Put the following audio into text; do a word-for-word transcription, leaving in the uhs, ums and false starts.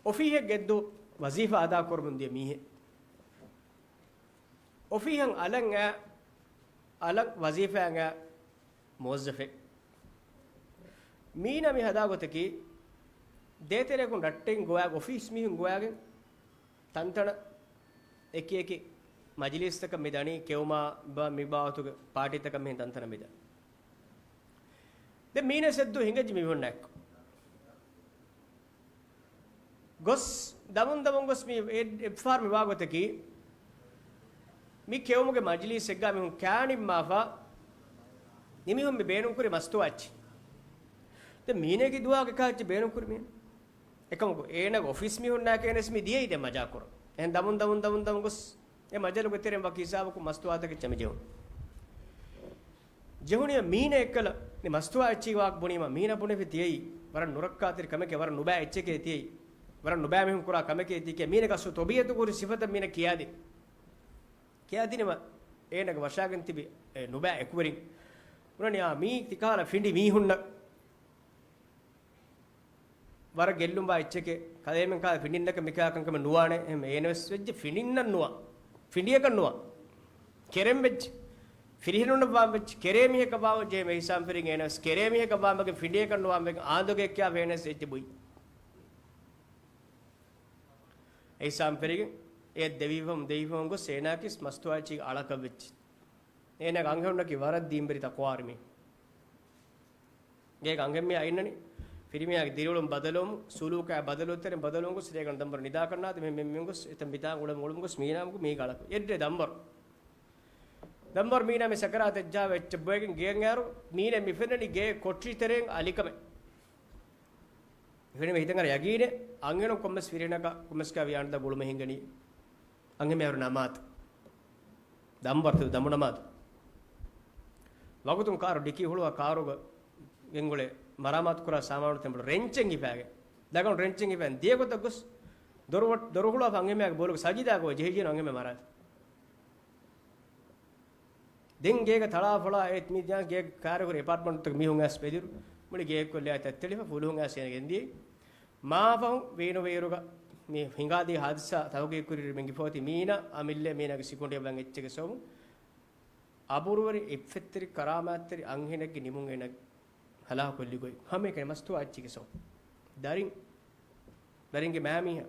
އޮފީހެއް ގެއްދު ވަޒީފާ އަދާކުރަމުން ދިޔަ މީހެއް. އޮފީހަށް އަލަށް އައި، އަލަށް ވަޒީފާއަށް އައި މުވައްޒަފެއް. މީނަ މި ހަދާ ގޮތަކީ، ދޭތެރެއަކުން ރައްޓެއިން ގޮވާ، އޮފީސް މީހުން ގޮވާގެން ތަންތަނަށް އެކި އެކި މަޖިލީސްތަކަށް މި ދަނީ، ކެއުމާ ބާ މި ބާވަތުގެ ޕާޓީތަކަށް މިހެން ތަންތަނަށް މި ދަނީ. ދެން މީނަ އެއްސެއްދު ހިނގައްޖެ މި މީހުންނާއެކު. ގޮސް ދަމުން ދަމުން ގޮސް މި އެ-، އެއްފަހަރު މި ވާ ގޮތަކީ، މި ކެއުމުގެ މަޖިލީސްއެއްގަ މީހުން ކާނިންމާފަ، މި މީހުން މި ބޭނުންކުރި މަސްތުވާ އެއްޗެއް. ދެން މީނައަކީ ދުވަހަކު އެކާ އެއްޗެއް ބޭނުންކުރި މީހުން. އެކަމަކު އޭނާގެ އޮފީސް މީހުންނާއެކު އޭނަސް މި ދިޔައީ ދެން މަޖާކުރަން. އެހެން ދަމުން ދަމުން ދަމުން ދަމުން ގޮސް އެ މަޖަލުގެ ތެރެއިން ވަކި ހިސާބަކުން މަސްތުވާތަކެއްޗެއް މި ޖެހުނު. ޖެހުނީމަ މީނަ އެއްކަލަ މި މަސްތުވާ އެއްޗެއް ވާހަކަ ބުނީމަ މީނަ ބުނެފި ތިޔައީ ވަރަށް ނުރައްކާތެރި ކަމެކޭ، ވަރަށް ނުބައި އެއްޗެކޭ ތިޔައީ، ވަރަށް ނުބައި މީހުން ކުރާ ކަމެކޭ ތިކޭ މީނަގެ އަސްލު ތަބީއަތުގަ ހުރި ސިފަތައް މީނަ ކިޔާދިން. ކިޔާދިނީމަ އޭނަގެ ވަށާގެން ތިބި އެ ނުބައި އެކުވެރިން ބުނަނީ، އާ، މީ ތިކަހަލަ ފިނޑި މީހުންނަށް ވަރަށް ގެއްލުންވާ އެއްޗެކޭ، ކަލޭމެން ކާ ފިނޑިންނަކަށް މިކާ ކަންކަމެއް ނުވާނެ. އެހެން އޭނަވެސް ވެއްޖެ ފިނޑިންނަށް ނުވާ، ފިނޑިޔަކަށް ނުވާ، ކެރެން ވެއްޖެ، ފިރިހެނުންނަށް ވާން ވެއްޖެ، ކެރޭ މީހަކަށް ވާން ވެއްޖެ. އެހެން އެހިސާބުން ފެރިގެން އޭނަވެސް ކެރޭ މީހަކަށް ވާން ވެގެން ފިނޑިޔަކަށް ނުވާން ވެގެން އާނދުގަ ކިޔާފަ އޭނަވެސް ވެއްޖެ ބުއި. އެހިސާބުން ފެރިގެން އެ ދެވިފަހުން ދެވިފަހުން ގޮސް އޭނާއަކީ މަސްތުވާ އެއްޗެއްގެ އަޅަކަށް ވެއްޖެ. އޭނާގެ އަންހެނުންނަކީ ވަރަށް ދީންވެރި ތަޤްވާވެރި މީހެއް. ގޭގެ އަންހެންމީހާ އިންނަނީ ފިރިމީހާގެ ދިރިއުޅުން ބަދަލުވުމުން، ސުލޫކާ ބަދަލުވުން ތެރެއިން ބަދަލުވުން ގޮސް ރޭގަނޑު ދަންބަރު ނިދާކަށް ނާދެ މި މި މި ގޮސް އެތަން މިތާނގަ އުޅެމުން އުޅެމުން ގޮސް މީނާ މީގަ އަޅަކަށް އެއްރޭ ދަންބަރު. ދަންބަރު މީނާ މި ސަކަރާތަށް ޖާ އެއްޗެއް ބޮއެގެން ގެޔަށް އައިރު މީނަ މި ފެންނަނީ ގޭ ކޮޓަރި ތެރެއިން އަލިކަމެއް. ފެނިމަ ހިތަށް އަރާ ޔަގީނެއް އަންހެނުން ކޮންމެސް ފިރިހެނަކަށް ކޮންމެސް ކާ ވިޔާނުދާ ގުޅުމެއް ހިނގަނީ. އަންހެންމެ އައިރު ނަމާދު. ދަންބަރު ދަމު ނަމާދު. ވަގުތުން ކާރު ޑިކީ ހުޅުވާ ކާރުގަ ގެންގުޅޭ މަރާމާތު ކުރާ ސާމާނު ތެންބުޅު ރެންޗެއް ހިފާގެ. ދަގަނޑު ރެންޗެއް ހިފާ ދިޔަ ގޮތަށް ގޮސް ދޮރު، ދޮރު ހުޅުވާފަ އަންހެންމެ ބޮލުގަ ސަޖިދާ ގޮވަ ޖެހިޖެހި އަންހެންމެ މަރާ. ދެން ގޭގަ ތަޅާފޮޅާ އެ މި ދިޔަ ގޭގެ ކާރު ހުރި އެޕާޓްމަންޓްތަކުގެ މީހުން އައިސް ބެލިއިރު މުޅި ގޭގެ ކޮށްލާ ތައްތެޅިފަ ފުލުހުން އައިސް އޭނަ ގެންދިޔައީ. މާފަހުން ވީނު ވޭއިރުގަ މި ހިނގާދިޔަ ހާދިސާ ތަހުގީގު ކުރިއިރު މި ގިފަވަތި މީނަ އަމިއްލަ މީނަގެ ސިކުނޑިއަށް ވަން އެއްޗެއްގެ ސަބަބުން އަބުރުވެރި އިއްފަތްތެރި ކަރާމާތްތެރި އަންހެނެއްގެ ނިމުން އޭނަ ހަލާކު ކޮށްލި ގޮތް ހަމައެކަނި މަސްތުވާ އެއްޗެއްގެ ސަބަބުން. ދަރިން، ދަރިންގެ މާމީހާ